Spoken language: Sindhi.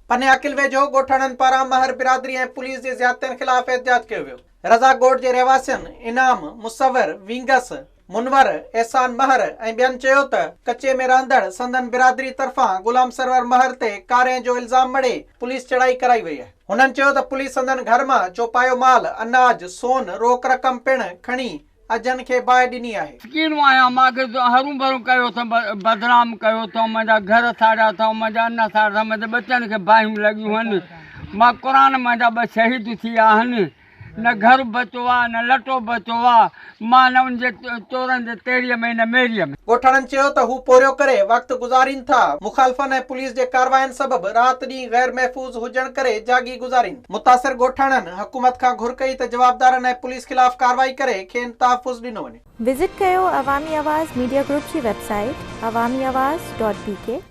پني عاقل ويجهو ڳوٺاڻن پاران مهر برادري ۽ پوليس جي زيادتين خلاف احتجاج ڪيو ويو. رضا ڳوٺ جي رهواسين انعام، مصور، وينگس، منور، احسان مهر ۽ ٻين چيو ته ڪچي ۾ رهندڙ سندن برادري طرفان غلام سرور مهر تي ڪارنهن جو الزام مڙهي پوليس چڙهائي ڪرائي وئي آهي. هنن چيو ته پوليس سندن گهر مان چوپايو مال، اناج، سون، روڪ رقم پڻ کڻي اجهن کي باهه ڏني آهي. سڪينو آهيان، مان کي هرون ڀرون ڪيو اٿم، بدنام ڪيو اٿئون، منهنجا گهر ساڙيا اٿئون، منهنجا ان ساڙيا اٿئون، منهنجي ٻچن کي باهيون لڳيون آهن، مان قرآن منهنجا ٻه شهيد ٿي ويا آهن، نه گهر بچو آ، نه لٽو بچو آ، مان نه ان جي چورن جي تيڙيء ۾ نه ميريء ۾. ڳوٺاڻن چيو ته هو پورهيو ڪري وقت گذارين ٿا، مخالفن ۽ پوليس جي ڪاررواين سبب رات ڏينهن غير محفوظ هجڻ ڪري جاڳي گذارين. متاثر ڳوٺاڻن حڪومت کان گهر ڪئي ته جوابدارن ۽ پوليس خلاف ڪارروائي ڪري کين تحفظ ڏنو وڃي. وزٽ ڪيو عوامي آواز ميڊيا گروپ جي website Awami Awaz dot B K.